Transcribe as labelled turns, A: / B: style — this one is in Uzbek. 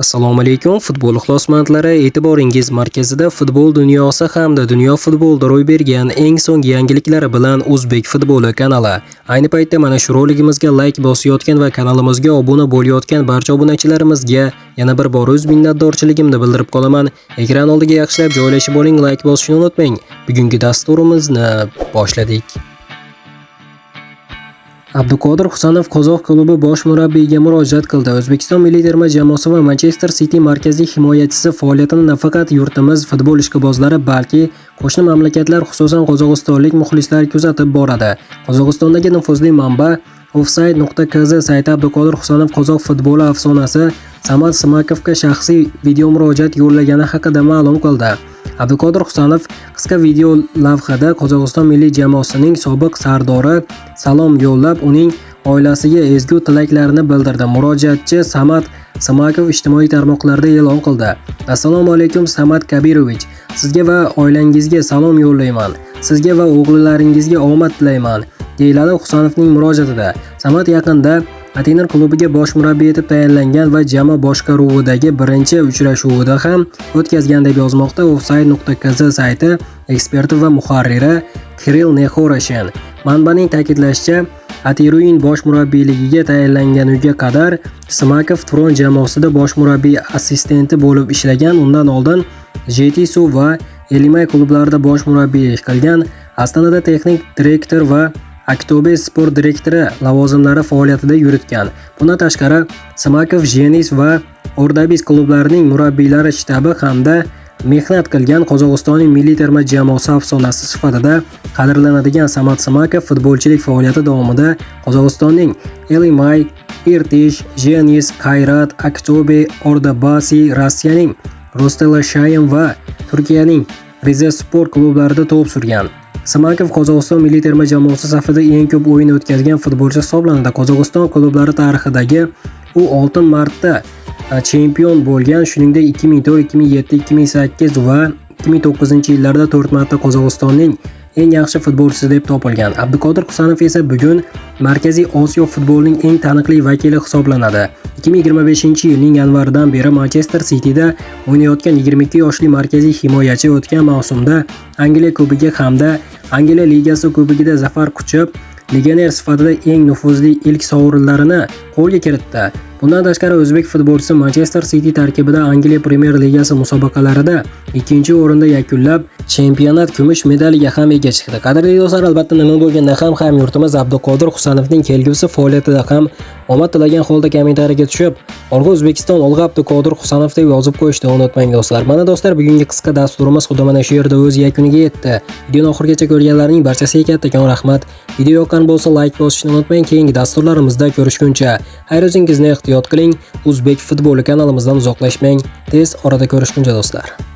A: Assalomu alaykum, futbol ixlosmandlari, e'tiboringiz markazida futbol dunyosi hamda dunyo futbolida ro'y bergan eng so'nggi yangiliklari bilan O'zbek futboli kanali. Ayni paytda mana shu roligimizga like bosayotgan va kanalimizga obuna bo'layotgan barcha obunachilarimizga yana bir bor o'z minnatdorchiligimni bildirib qolaman. Ekran oldiga yaxshilab joylashib oling, like bosishni unutmang. Bugungi dasturimizni boshladik. Abduqodir Husanov qozoq klubi bosh murabbiyiga murojaat qildi. O'zbekiston milliy terma jamoasi va Manchester City markaziy himoyachisi faoliyatini nafaqat yurtimiz futbol ishqibozlari, balki qo'shni mamlakatlar, xususan qozog'istonlik muxlislar kuzatib boradi. Qozog'istondagi nufuzli manba Offside.kz sayti Abduqodir Husanov qozoq futboli afsonasi Samad Simakovga shaxsiy video murojaat yo'llagani haqida ma'lum qildi. Abduqodir Husanov qisqa video lavhada Qozog'iston milliy jamoasining sobiq sardori salom yo'llab, uning oilasiga ezgu tilaklarini bildirdi. Murojaatchi Samad Simakov ijtimoiy tarmoqlarda e'lon qildi. Assalomu alaykum, Samad Kabirovich. Sizga va oilangizga salom yo'llayman. Sizga va o'g'illaringizga omad tilayman, deyiladi Husanovning murojaatida. Samad yaqinda Atenir klubiga bosh murabbiy etib tayinlangan va jamoa boshqaruvidagi birinchi uchrashuvida ham o'tkazgan, deb yozmoqda Offside.kz sayti eksperti va muharriri Kirill Nexorashin. Manbaning ta'kidlashicha, Atiruin bosh murabbiyligiga tayinlanganiga qadar Simakov Turon jamoasida bosh murabbiy assistenti bo'lib ishlagan. Undan oldin Jetisu va Elimay klublarida bosh murabbiylik qilgan. Astanada texnik direktor va Aktobe sport direktori lavozimlari faoliyatida yuritgan. Bundan tashqari, Simakov Jenis va Ordabis klublarining murabbiylari shtabi hamda mehnat qilgan. Qozog'istonning milliy terma jamoasi afsonasi sifatida qadrlanadigan Samad Simakov futbolchilik faoliyati davomida Qozog'istonning Elimay, Irtish, Jenis, Qayrat, Aktobe, Ordabasi, Rossiyaning Rostela-Shayim va Turkiyaning Rizespor klublarida to'p surgan. Simakov Qozog'iston milliy terma jamoasi safida eng ko'p o'yin o'tkazgan futbolchi hisoblanadi. Qozog'iston klublari tarixidagi u 6 marta chempion bo'lgan, shuningdek 2004, 2007, 2008 va 2009-yillarda 4 marta Qozog'istonning eng yaxshi futbolchisi deb topilgan. Abduqodir Husanov esa bugun Markaziy Osiyo futbolining eng taniqli vakili hisoblanadi. 2025-yilning yanvaridan beri Manchester Cityda o'ynayotgan 22 yoshli markaziy himoyachi o'tgan mavsumda Angliya Kubogi hamda Angliya Ligasi Kubogida zafar quchib, legioner sifatida eng nufuzli ilk sovrinlarini qo'lga kiritdi. Bundan tashqari, o'zbek futbolchisi Manchester City tarkibida Angliya Premyer Ligasi musobaqalarida ikkinchi o'rinda yakunlab, chempionat kumush medaliga ham ega chiqdi. Qadrli do'stlar, albatta, nima bo'lganda ham hamyurtimiz Abduqodir Husanovning kelgusi faoliyatida ham omad tilagan holda kommentariyaga tushib, "Olg'a O'zbekiston, olg'a Abduqodir Husanov" deb yozib qo'yishni unutmang, do'stlar. Mana, do'stlar, bugungi qisqa dasturimiz xuddi mana shu yerda o'z yakuniga yetdi. Videoni oxirigacha ko'rganlarning barchasiga kattakon rahmat. Video yoqqan bo'lsa, like bosishni unutmang. Keyingi dasturlarimizda ko'rishguncha xayr, o'zingizni ehtiyot qiling. O'zbek futboli kanalimizdan uzoqlashmang. Tez orada ko'rishguncha, do'stlar.